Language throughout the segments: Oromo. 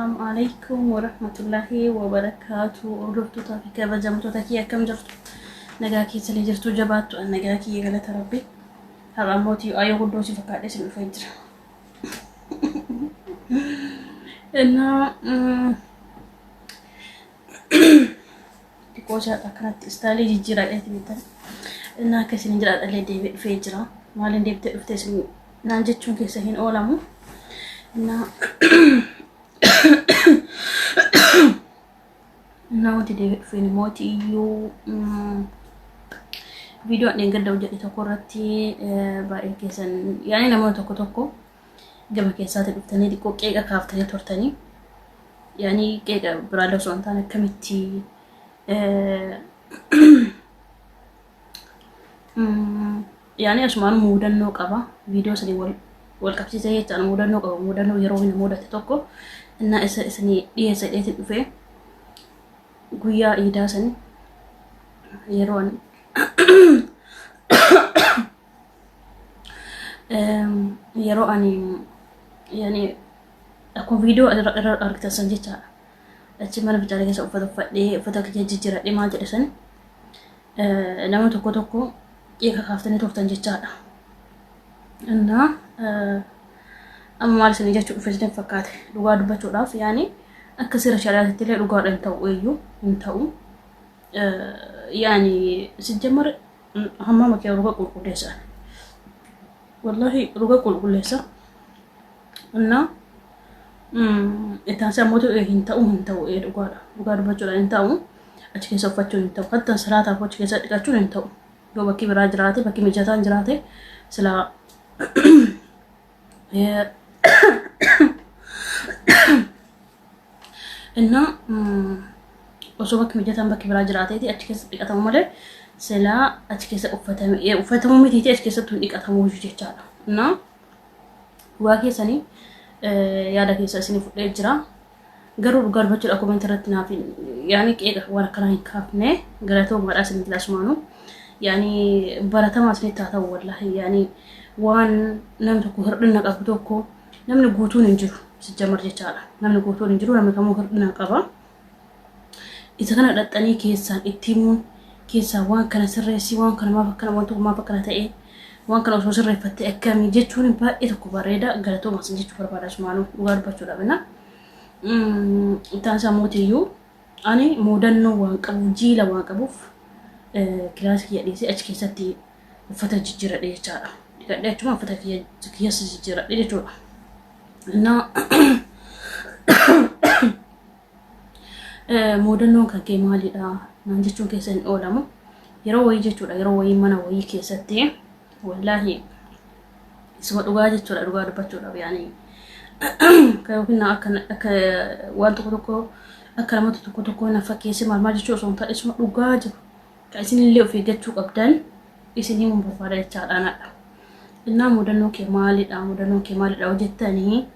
Assalamu alaikum warahmatullahi wabarakaatu. Hordoftootaa fi kabajamtoota kiyya, akkam jirtu? Nagaa keessanii jirtu? Jabaattu? An nagaa kiyya, galata rabbi. Har'a ammootii ayoo guddoo si fakkaadhee isin dhufee jira. Innaa xiqqoo isaa akkanatti istaayilii jijjiiraa dheeti bitan. Innaa akka isin jira dhalee deebi'ee dhufee jira. Maaliin deebitee dhuftee isin naan jechuun keessa hin oolamu. Innaa innaa wanti deebi'ee dhufeen immoo iyyuu viidiyoo dheengadda hojjedhe tokko irratti baay'een keessan, yaani namoonni tokko tokko gama keessaatti dhuftanii xiqqoo qeeqa kaaftanii turtanii, yaani qeeqa biraallee osoo hin taane akkamitti yaani asumaan muudannoo qaba, viidiyoo sanii wal qabsiisee jechaan muudannoo qaba, muudannoo yeroo inni mudate tokko innaa isa isinii dhiyeessa dheetiin dhufee. Guyyaa iidaa sanii yeroo ani yeroo ani yani akkuma viidiyoo irra argitan san jechaadha. Achi mana fincaanii keessa uffata uffadhee, uffata kiyya jijjiiradhee maal jedhe san nama tokko tokko qeeqa kaaftanii turtan jechaadha. Innaa amma maal isin jechuu dhufe isin fakkaate? Dhugaa dubbachuudhaaf, yaani akka seera shari'aatitti illee dhugaadha hin ta'u, eeyyuu hin ta'u. Yaani sijjamar hammaama kee ruga qulqulleessa. Wallahi ruga qulqulleessa. Innaa itti ammoo hin ta'u, hin ta'u, dhugaadha. Dhugaa dubbachuudhaan hin ta'u. Achi keessa uffachuun hin ta'u. Hattan salaataaf achi keessa dhiqachuun hin ta'u. Yoo bakki biraa jiraate, bakki mijataan jiraate silaa. Innaa osoo bakki mijataan bakki biraa jiraateeti achi keessa dhiqatamu malee silaa achi keessa uffatame uffatamuu mitiiti, achi keessatti hin dhiqatamu jechaadha. Innaa dhugaa keessanii yaada keessa isinii fudhee jira. Garuu dhugaa dubbachuudha comment irratti naaf yaani qeeqa waan akkanaa hin kaafne, galatoomaadha isinitti asumaanu. Yaani baratamaa isinitti haa ta'u. Wallahi yaani waan namni tokko hir'ina qabu tokko, namni guutuun hin jiru sijjamar jechaadha. Namni guutuun hin jiru, namni kamuu hir'ina qaba. Isa kana dhaxxanii keessaan itti himuun, keessaan waan kana sirreessii, waan kana maaf akkana, waan tokko maaf akkana ta'e, waan kana osoo sirreeffattee akkamii jechuun baay'ee tokko bareeda. Galatoomaa isin jechuu barbaada asumaanuu dhugaa dubbachuudhaaf. Inna ittaan isaa mootiyyuu ani muudannoo waan qabuuf, jiila waan qabuuf, kilaasii kiyya dhiisee achi keessatti uffata jijjiiradhe jechaadha. Dhiqadhee achuma uffata kiyyas jijjiiradhe jechuudha. Innaa muudannoon kan kee maalidha naan jechuun keessa hin oolamu. Yeroo wayii jechuudha, yeroo wayii mana wayii keessatti, wallaahi isuma dhugaa jechuudha, dhugaa dubbachuudhaaf, yaani yookiin akka waan tokko tokko akka namoota tokko tokko na fakkeessee maal maal jechuu osoo hin taane, isuma dhugaa jiru kan isinillee of eeggachuu qabdan isin himuun barbaada jechaadha anadha. Innaa mudannoo kee maalidha, mudannoon kee maalidha hojjettanii,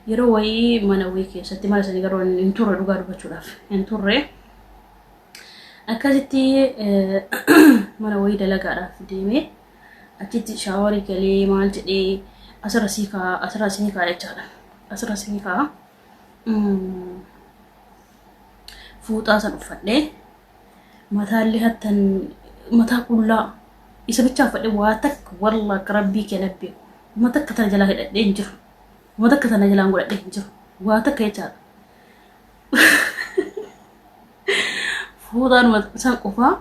yeroo wayii mana wayii keessatti, mana sanii garuu hin turre, dhugaa dubbachuudhaaf hin turre. Akkasitti mana wayii dalagaadhaaf deemee achitti shaawarii galee maal jedhee asirra sii kaa, asirra isinii kaa jechaadha. Asirra isinii kaa. Fuuxaa san uffadhee mataallee hattan mataa qullaa isa bichaa uffadhee, waa takka, wallaa akka rabbii kee nabbi uma takka tana jalaa hidhadhee hin jiru. Uma takka tana jalaan godhadhee hin jiru. Waa takka jechaadha. Fuuxaan san qofaa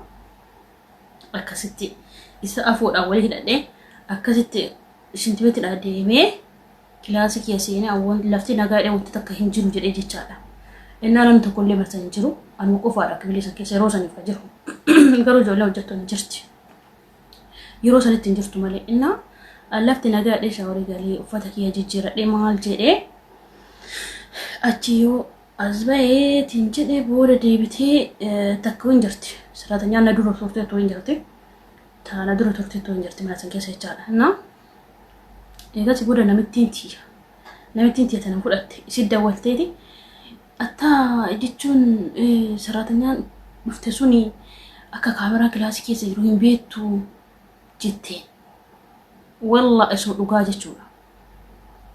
akkasitti isa afoodhaan walii hidhadhee akkasitti shintibeetidhaa deemee kilaasii kiyya seenee, awwan lafti nagaa jedhee wanti takka hin jiru jedhee jechaadha. Innaa namni tokko illee barsa hin jiru. Anuma qofaadha kibilii san keessa yeroo saniif kan jiru. Garuu ijoollee hojjettu ni jirti. Yeroo sanitti hin jirtu malee. Innaa lafti nagaa jedhee shaaworii galee uffata kiyya jijjiiradhee maal jedhee achi yoo as baheetiin jedhee booda deebitee takka hin jirti. Sirratanyaan na dura turteetu hin jirti. Taana dura turteetu hin jirti mana san keessa jechaadha. Innaa eegas booda namittiin tiyya tana fudhatte isin dawwalteeti attaa jechuun sirratanyaan dhufte suni akka kaameraa kilaasii keessa jiru hin beektu jetteen. Walla isuma dhugaa jechuudha.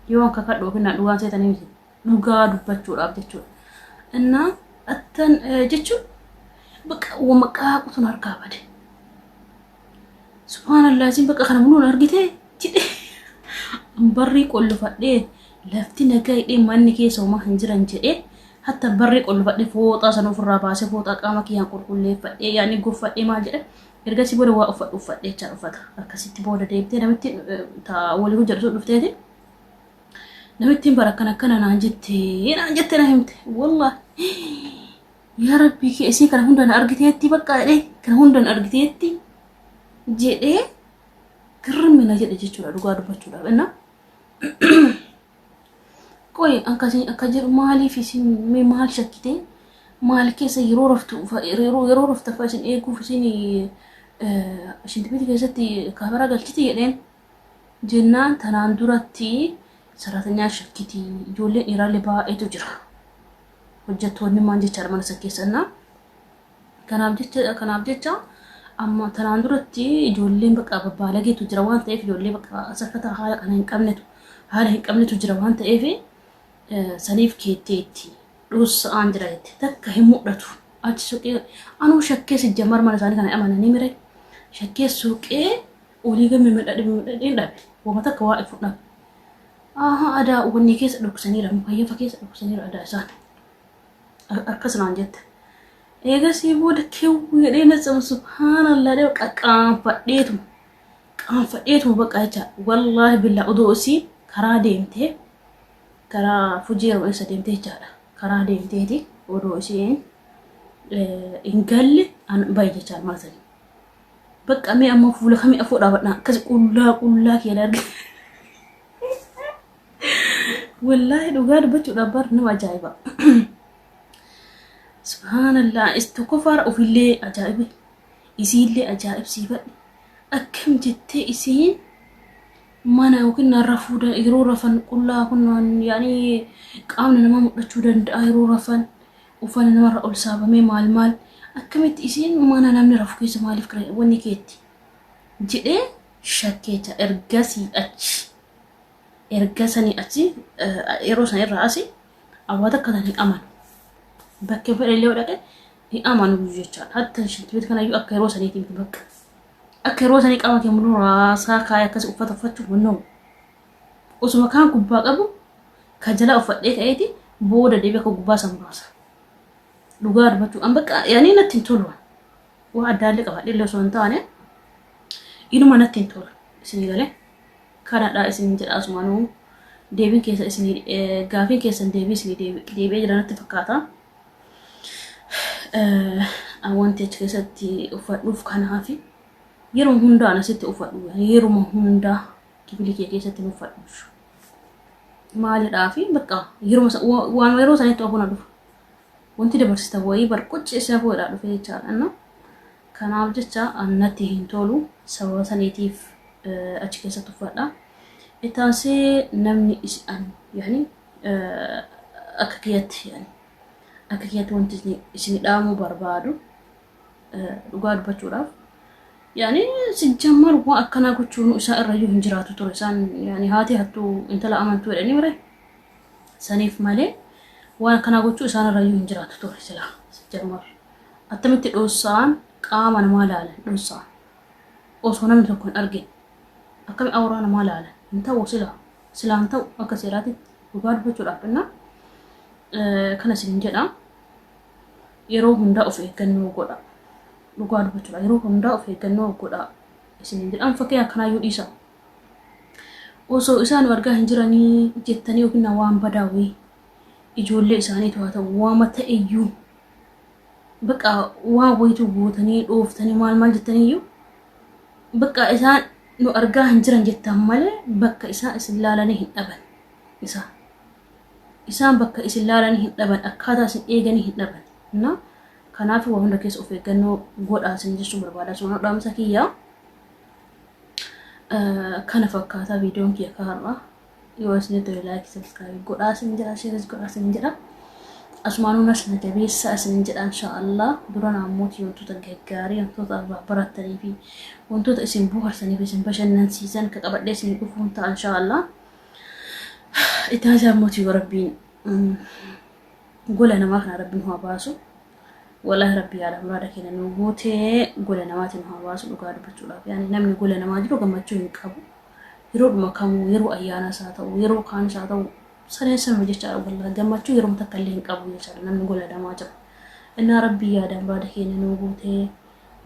Yoo akka kadhu yookiin dhugaan seetanii miti. Dhugaa dubbachuudhaaf jechuudha. Innaa attan jechuun bakka wama qaaqutun harkaa bade. Subhaanallah, isin bakka kana muluun argite jedhe, barrii qollofadhee, lafti nagaa hidhee, manni keessa homaa hin jiran jedhee, hatta barrii qollofadhee, fooxaa sana ofirraa baasee, fooxaa qaama kiyyaan qulqulleeffadhee, yaani goffadhee, maal jedhe, ergasii booda waa uffadhu uffadhee jechaa uffata. Akkasitti booda deemtee namitti walii hojjetu sun dhufteeti, namittiin bara akkana akkana naan jettee, naan jettee na himte. Wallaahi, yaa rabbii kee, isii kana hunda na argiteetti, bakka jedhee, kana hunda na argiteetti jedhee girmi na jedhe jechuudha, dhugaa dubbachuudhaaf. Inna qoy akkasii akka jedhu, maaliif isin mee maal shakkite? Maal keessa yeroo raftu, yeroo raftu fa'a isin eeguuf isin shintibeeti keessatti kaamera galchiti jedheen jennaan, tanaan duratti saraatanyaa shakkiti, ijoolleen dhiiraallee baay'eetu jira, hojjettoonni maal jechaadha mana san keessannaa. Kanaaf jecha amma tanaan duratti ijoolleen bakka babbaalageetu jira waan ta'eef, ijoollee bakka saffata haala kana hin qabnetu, haala hin qabnetu jira waan ta'eef, saniif keetteetti dhuussa'aan jira jette. Takka hin mul'atu. Achi suuqee anuu shakkee, sijjamar mana isaanii kana amananii mire, shakkee suuqee olii gamme midhadhe midhadheen dhabe, wama takka waa ifu dhabe. Aha, adaa wanni keessa dhoksaniira, mukayyafa keessa dhoksaniira adaa isaan. Akkas naan jette. Eegasii booda keewwu jedhee na tsamu, subhaanallah, jedhee qaqqaanfadheetuma. Qaanfadheetuma bakka jecha. Wallaahi billaa, odoo isii karaa deemtee, karaa Fujeeroo eessa deemtee jechaadha. Karaa deemteeti odoo isiin hin galle an bahe jechaadha mana sanii. Bakka mee amma fuula kamii afoo dhaabadha, akkas qullaa qullaa kee arge. Wallaahi, dhugaa dubbachuudhaaf bar nama ajaa'iba. Subhaanallah, is tokkoffaara ofillee ajaa'ibe, isiillee ajaa'ibsiifadhe. Akkam jettee isiin mana yookiin rafuu yeroo rafan qullaa kun, yaani qaamni namaa mul'achuu danda'a yeroo rafan, uffanni namarra ol saabamee maal maal, akkamitti isiin mana namni rafu keessa maaliif wanni keetti jedhee shakkeecha. Ergasii achi, erga sanii achi, yeroo san irraa asi awwaata akka tan hin amanu. Bakkee fedhe illee dhaqe hin amanu jechaadha. Hatta shintibeet kanayyuu akka yeroo saniitii miti bakka. Akka yeroo sanii qaama kee muluu raasaa kaayee akkas uffata uffachuuf no. Osuma kaan gubbaa qabu ka jalaa uffadhee ka'eeti booda deebi'ee akka gubbaa san baasa. Dhugaa dubbachuu an bakka yaanii natti hin tolu. Waa addaallee qabadhee illee osoo hin taane inuma natti hin tolu. Isinii galee kanadha isin jedha. Asumaanuu deebiin keessa isinii, gaafiin keessan deebii isinii deebi'ee jira natti fakkaata. Wanti achi keessatti uffadhuuf kanaafi yeroo hundaa asitti uffadhu, yeruma hundaa kifilii kee keessatti hin uffadhu. Maalidhaafi bakka yeroo waan yeroo sanitti afuna dhufa. Wanti dabarsita wayii barqocci isa fuudhaa dhufe jechaadha. Kanaaf jecha natti hin tolu, sababa saniitiif achi keessatti uffadha. Ittaansee namni isaan yaani akka kiyyatti, yaani akka kiyyatti wanti isin dhaamuu barbaadu, dhugaa dubbachuudhaaf, yaani sijjammar waan akkanaa gochuun isaa irrayyuu hin jiraatu ture. Isaan yaani haati hattuu intala amantuu jedhanii mire, saniif malee waan akkanaa gochuu isaan irrayyuu hin jiraatu ture silaa. Sijjammar attamitti dhoosaan qaama namaa laalan, dhoosaan osoo namni tokko hin argin akkami awuraa namaa laalan? Hin ta'u silaa, silaa hin ta'u akka seeraatitti, dhugaa dubbachuudhaaf. Innaa kana isin jedha, yeroo hundaa of eeggannoo godha. Dhugaa dubbachuudha, yeroo hundaa of eeggannoo godha isin jedha. Fakkeenya akkanaayyuu dhiisa, osoo isaan argaa hin jiranii jettanii yookiin waan badaa wayii ijoollee isaaniitu haa ta'u, waama ta'eyyuu, bakka waan wayitu gootanii dhooftanii maal maal jettaniiyyuu, bakka isaan nu argaa hin jiran jettan malee bakka isaan isin laalanii hin dhaban. Isaan bakka isin laalanii hin dhaban, akkaataa isin eeganii hin dhaban. Na kanaaf waa hunda keessa of eeggannoo godhaa isin jechuun barbaada. Sun dhaamsa kiyyaa kana fakkaataa. Viidiyoon kiyya kaarraa yoo isinitti tole like, subscribe godhaa isin jedha, share is godhaa isin jedha. Asumaanuu nas na jabeessaa isin jedha. Inshaallah dura naammooti wantoota gaggaarii, wantoota irraa barattanii fi wantoota isin bohaarsanii fi isin bashannansiisan ka qabadhee isin dhufuun ta'a inshaallah. Itti aansee ammoo rabbiin Gola namaa kana rabbi nu haa baasu. Wallahi rabbi yaada muraada keenya nu guutee gola namaatiin nu haa baasu dhugaa dubbachuudhaaf. Yaani namni gola namaa jiru gammachuu hin qabu. Yeroodhuma kamuu yeroo ayyaanaas haa ta'u yeroo kaanis haa ta'u saneen sanuma jechaadha wallahi gammachuu yeroo takka illee hin qabu jechaadha namni gola namaa jiru. Innaa rabbi yaada muraada keenya nu guutee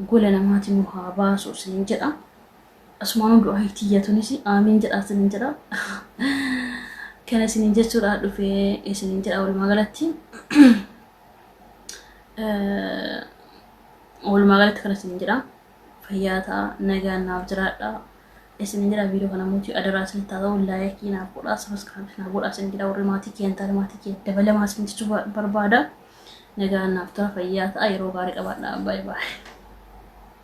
gola namaatiin nu haa baasu isiniin jedha. Asumaanuu du'aa tiyyatunis aamiin jedha isiniin jedha. Kana isiniin jechuudha dhufee isiniin jedha walumaa galatti. Walumaa galatti kana isiniin jedha. Fayyaa ta'a nagaan naaf jiraadha. Isiniin jedha viidiyoo kana mootii adaraa isinitti haa ta'u like naaf godhaa subscribe naaf godhaa isiniin jedha warri maatii kiyya hin taane maatii kiyya dabalamaa isin jechuu barbaada. Nagaan naaf tura fayyaa ta'a yeroo gaarii qabaadha. Baay'ee baay'ee.